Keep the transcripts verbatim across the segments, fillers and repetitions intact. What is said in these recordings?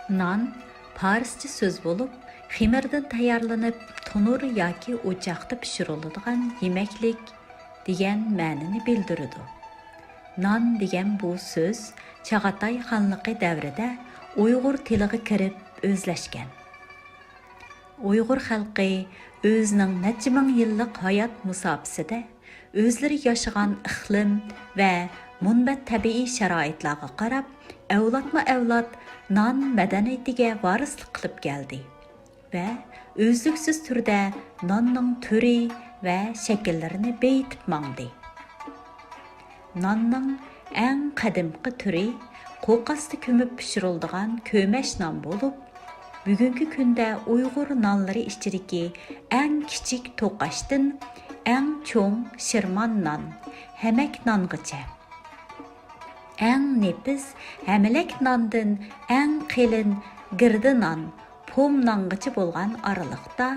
نان پارسچە سۆز بولۇپ، خېمىردىن تەييارلىنىپ، تونۇر ياكى ئوچاقتا پىشۇرۇلىدىغان يېمەكلىك دېگەن مەنىنى بىلدۈرىدۇ. نان دېگەن بۇ سۆز چاغاتاي خانلىقى دەۋرىدە ئۇيغۇر تىلىغا كىرىپ ئۆزلەشكەن. ئۇيغۇر خەلقى ئۆزىنىڭ نەچچە مىڭ يىللىق ھايات مۇساپىسىدە ئۆزلىرى ياشىغان ئىقلىم ۋە مۇنبەت تەبىئىي شارائىتلارغا قاراپ، ئەۋلادمۇ ئەۋلاد نان مەدەنىيىتىگە ۋارىسلىق قىلىپ كەلدى ۋە ئۈزلۈكسىز تۈردە ناننىڭ تۈرى ۋە شەكىللىرىنى بېيىتىپ ماڭدى. ناننىڭ ئەڭ قەدىمكى تۈرى قوقاستا كۆمۈپ پىشۇرۇلىدىغان كۆمەچ نان بولۇپ، بۈگۈنكى كۈندە ئۇيغۇر نانلىرى ئىچىدىكى ئەڭ كىچىك توقاچتىن ئەڭ چوڭ شىرمان نان، ھەمەك نانغىچە، ئەڭ نېپىز ھەملەك ناندىن ئەڭ قېلىن گىردە نان، پوم نانغىچە بولغان ئارىلىقتا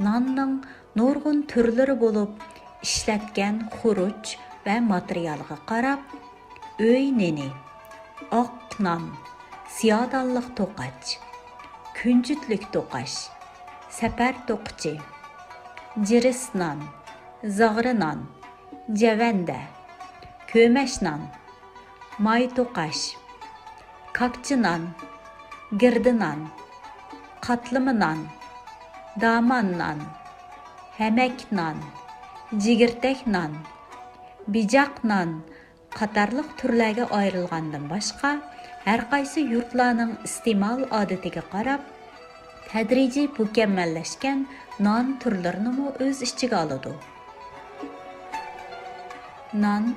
ناننىڭ نۇرغۇن تۈرلىرى بولۇپ، ئىشلەتكەن خۇرۇچ ۋە ماتېرىيالغا قاراپ، ئۆي نېنى، ئاق نان، سىيادانلىق توقاچ، كۈنجۈتلۈك توقاچ، سەپەر توقىچى، جىرىس نان، زاغرا نان، جەۋەندە، كۆمەچ نان، ماي توقاچ، كاكچا نان، گىردە نان، قاتلىما نان، دامان نان، ھەمەك نان، جىگىرتەك نان، بىجاق نان قاتارلىق تۈرلەرگە ئايرىلغاندىن باشقا، ھەرقايسى يۇرتلارنىڭ ئىستېمال ئادىتىگە قاراپ، تەدرىجىي مۇكەممەللەشكەن نان تۈرلىرىنىمۇ ئۆز ئىچىگە ئالىدۇ. نان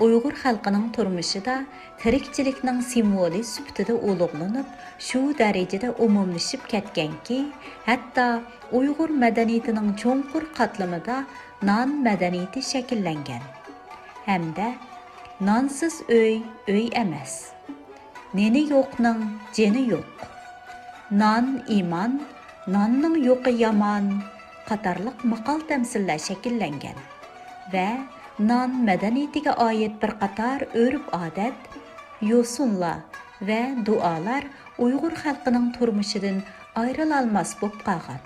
ئۇيغۇر خەلقىنىڭ تۇرمۇشىدا تىرىكچىلىكنىڭ سىمۋولى سۈپىتىدە ئۇلۇغلىنىپ، شۇ دەرىجىدە ئومۇملىشىپ كەتكەنكى، ھەتتا ئۇيغۇر مەدەنىيىتىنىڭ چوڭقۇر قاتلىمىدا نان مەدەنىيىتى شەكىللەنگەن ھەمدە نانسىز ئۆي، ئۆي ئەمەس. نېنى يوقنىڭ جېنى يوق. نان ئىمان، ناننىڭ يوقى يامان قاتارلىق ماقال-تەمسىللەر شەكىللەنگەن ۋە نان مەدەنىيىتىگە ئائىت بىر قاتار ئۆرپ-ئادەت، يوسۇنلار ۋە دۇئالار ئۇيغۇر خەلقىنىڭ تۇرمۇشىدىن ئايرىلالماس بولۇپ قالغان.